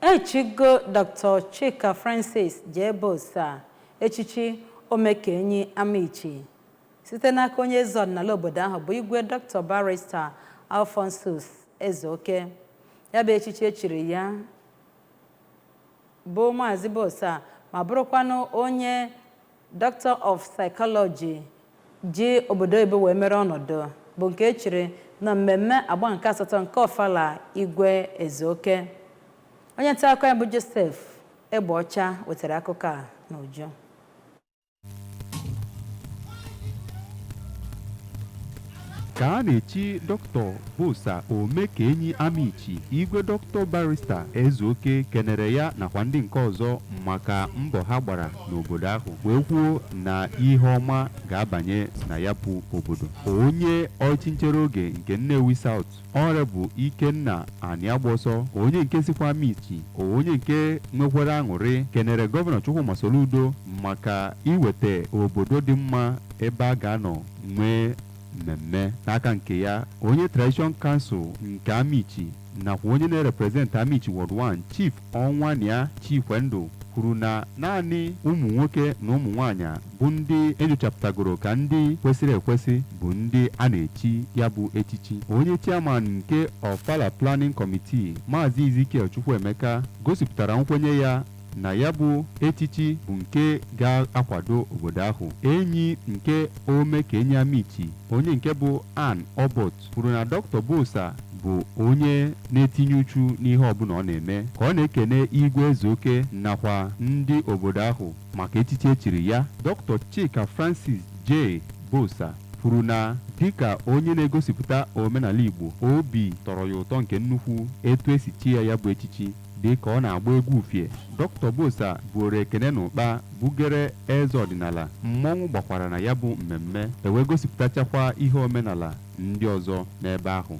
Echigo Dr. Chika Francis Jebosa echichi Omekenyi Amichi site n'aka onye eze ọdịnala obodo ahụ bụ Igwe Dr. Barrister Alphonsus Ezeoke. Ya bụ echichi echiri ya bụ Maazị Bosa ma bụrụkwanụ onye Doctor of Psychology ji obodo oyibo wee mere ọnọdụ bụ nke echiri na mmemme agba nke asatọ nke Ọfala Igwe Ezeoke. Onye nta akụkọ ya bụ Joseph Egbeọcha wetara akụkọ a n'uju. Ka a na-echi Dr. Bosa Omekenyi Amichi, Igwe Dr. Barrister Ezeoke kenere ya nakwa ndị nke ọzọ maka mbọ ha gbara n'obodo ahụ, wee kwuo na ihe ọma ga-abanye na ya bụ obodo. Onye ọchị nchere oge nke Nnewi South, Honorable Ikenna Aniagbọsọ, onye nke sikwa Amichi, onye nke nwekwara aṅụrị, kenere Gọvanọ Chukwuma Soludo maka iweta obodo dị mma ebe a ga-anọ nwee mmemme. N'aka nke ya, onye Tradition Council nke Amichi nakwa onye na-represent Amichi Ward 1, Chief Ọnwania Chikwendụ, kwuru na naanị ụmụ nwoke na ụmụ nwaanyị bụ ndị enyochapụtagoro ka ndị kwesịrị ekwesị bụ ndị a na-echi ya bụ echichi. Onye chairman nke Ofala Planning Committee, Maazị Ezekiel Chukwuemeka, gosipụtara nkwenye ya na ya bụ echichi bụ nke ga-akwado obodo ahụ. Enyi nke Omekenyi Amichi, onye nke bụ Ann Obot, kwuru na Dr. Bosa bụ onye na-etinye uchu n'ihe ọbụla ọ na-eme, ka ọ na-ekene Igwe Ezeoke nakwa ndị obodo ahụ maka echichi echiri ya. Dr. Chika Francis J. Bosa kwuru na dịka onye na-egosipụta omenala Igbo, obi tọrọ ya ụtọ nke nnukwu etu esi chi ya ya bụ echichi. Dị ka ọ na-agba egwu ufie, Dr. Bosa buoro ekene na ụkpa bugere eze ọdịnala. Mmọnwụ gbakwara na ya bụ mmemme, ewee gosipụtachakwa ihe omenala ndị ọzọ n'ebe ahụ.